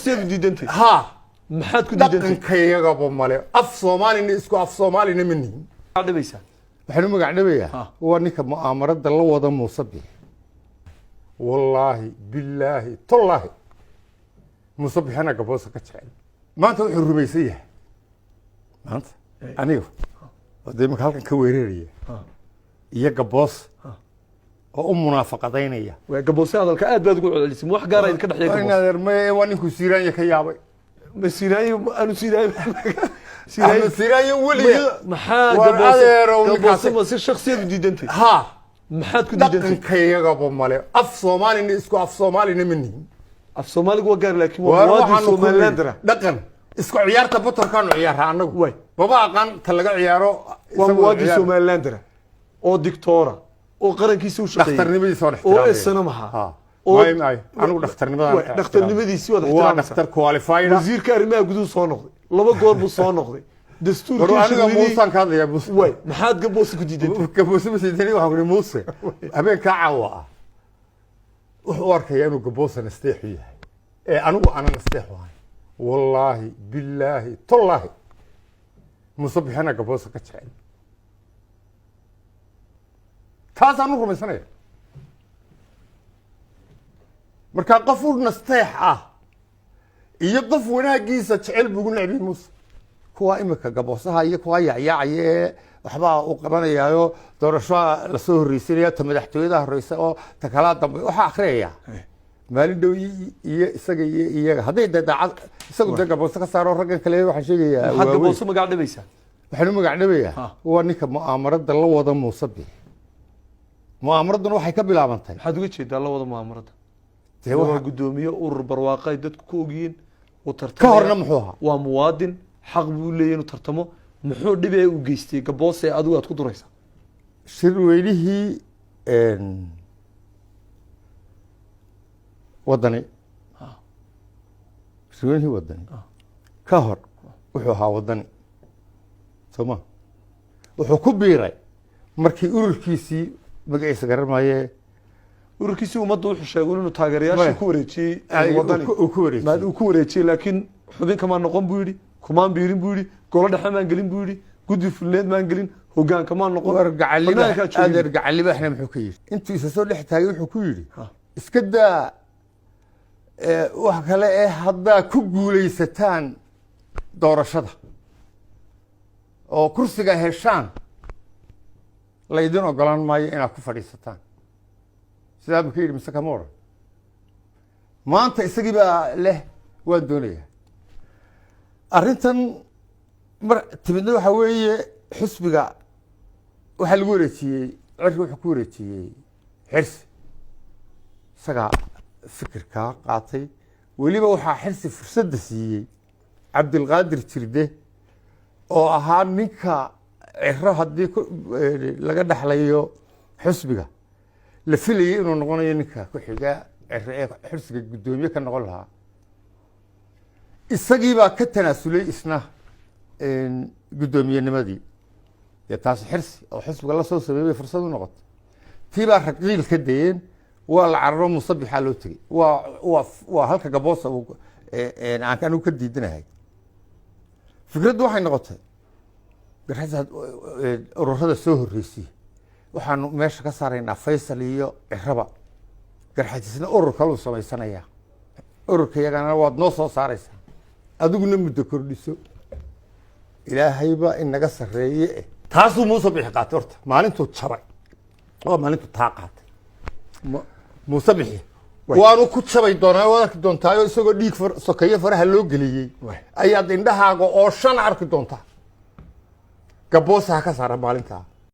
shakhsiyaad u diidantay? Ha. Maxaad ku diidantay? Dhaqankayagaba male, af Soomaalina isku af Soomaalina ma nihin. Dhibaysaa. Waxaan u magac dhabayaa waa ninka mu'aamarada la wada Muuse Bixi. Wallaahi, billaahi, tollaahi, Muuse Bixina Gaboosa ka jecel. Maanta wuxuu rumaysan yahay maanta aniga oo dee iminka halkan ka weeraraya iyo Gaboos oo u munaafaqadaynaya. Waa Gaboose, hadalka aad baad ugu celcelisay. Wax gaara idinka dhexeeya Waa in Gaboose? Adeer, maye, waa ninkuu Siiraanya ka yaabay. Ma Siiraayo? Aanu Siiraayo. Axmed Siiraanya weligii. Maxaa Waar Gaboose? adeerow, Gaboose ninkaasi ma si shakhsiyaad u diidantay? Ha. Maxaad ku diidantay? Dhaqankayagaba male, af Soomaalina isku af Soomaalina ma nihin. Af Soomaaligu waa gaar, laakiin waa Waar muwaadin waxaanu ku Somalilander ah. Dhaqan isku ciyaarta batorkaanu ciyaaraa annagu. Waay. Maba aqaan ta laga ciyaaro. Waa isagoo muwaadin ciyaar. Somalilander ah oo dictoora oo qarankiisa u shaqeeyay. Dhakhtarnimadiisa waan Oo ixtiraamaya. esana maha. Ha. Oo May, anigu dhakhtarnimadan Waay, dhakhtarnimadiisii waad waa ixtiraamaysaa. Dhakhtar qualified ah. Wasiirka arrimaha guduhu soo noqday, laba goor buu soo noqday. Dastuurkii War aniga shirweynihii- Muusaan ka hadlayaa, Muuse. Waay, maxaad Gaboose ku diidantay? Gaboose ma siidani. Waxaan ku ihi Muuse habeenkaa caawa ah wuxuu u arkayaa inuu Gaboose nasteexu yahay ee anigu aanan nasteexu ahayn. Wallaahi, billaahi, tollaahi, Muuse Bixina Gaboose ka jecel. Taasaan u rumaysanaya. Marka qof u nasteex ah iyo qof wanaagiisa jecel buu ugu necbiyey Muuse. Kuwaa imika Gaboosaha iyo kuwaa yaacyaacaya ee waxbaa uu qabanayaayo, doorashoa lasoo horreysanaya, ta madaxtooyada horeysa oo ta kalaa dambe waxaa akhriyaya maalin dhow iyo isaga iyo iyaga hadday dee daacad isagu dee Gaboose ka saaro raggan kale waxaan sheegayaa Maxaad waaweyn. Gaboose magac dhibaysaa? Waxaan u magac dhabayaa Ha. waa ninka mu'aamarada la wada Muuse Bixi. Mu'aamaradduna waxay ka bilaabantay Maxaad uga jeedaa la wada mu'aamarada? Dee waa waxa guddoomiye urur barwaaqa ay dadku ku ogyihiin uu tartamaya. Ka horna muxuu ahaa? Waa muwaadin, xaq buu leeyahay inuu tartamo. Muxuu dhibee u geystay Gaboose adigu aad ku duraysaa? Shirweynihii Wadani, shirweynihii Wadani ka hor wuxuu ahaa Wadani, soo ma? Wuxuu ku biiray markii ururkiisii magaciisa garan maaye. Ururkiisii Ummadda wuxuu sheegay inuu taageerayaashii Maya. ku wareejiyey Ay, Wadani. Uu ku wareejiyey. Uu ku wareejiyey, laakiin xubin kamaan noqon buu yidhi, kumaan biirin buu yidhi, golo dhexe maan gelin buu yidhi, guddi fulineed maan gelin, hogaanka maan noqon. War gacaliba Banaankaa joogin. Adeer, gacalibaxna muxuu ka yidhi intuu isa soo dhex taagay? Wuxuu ku yidhi Ha. iska daa wax kale ee haddaa ku guulaysataan doorashada oo kursiga heshaan, laydin ogolaan maayo inaad ku fadhiisataan. Sidaa buu ka yidhi mise kama odhan? Maanta isagii baa leh waan doonayaa. Arrintan mar timidna waxaa weeye xisbiga waxaa lagu wareejiyey Cirri, wuxuu ku wareejiyey Xirsi. Isagaa fikirkaa qaatay. Weliba waxaa Xirsi fursadda siiyey Cabdilqaadir Jirde oo ahaa ninka Ciro haddii laga dhexlayo xisbiga la filayay inuu noqonayo ninka ku xiga Ciro ee xisbiga guddoomiye ka noqon lahaa. Isagii baa ka tanaasulay isna guddoomiyennimadii. Dee taasi Xirsi oo xisbiga la soo sameeyey bay fursad u noqotay. Tii baa raqiil ka dayeen, waa la cararo, Musabixaa loo tegey. Waa halka Gaboosa uu aan anigu ka diidanahay. Fikraddu waxay noqotay garxasaad ururada soo horreysay, waxaanu meesha ka saaraynaa Faysal iyo Ciraba, Garxajisna urur kaluu samaysanayaa, ururka iyagana waad noo soo saaraysaa, adiguna muddo kordhiso. Ilaahayba inaga sarreeye eh. Taasuu Muuse Bixi qaatay. Horta maalintuu jabay waa maalintuu taa qaatay Muuse Bixi. Waanu ku jabay doonaa, waad arki doontaayo isagoo dhiig sokeeye faraha loo geliyey ayaad indhahaaga oo shan arki doontaa. Gaboosa ha ka saara maalintaa.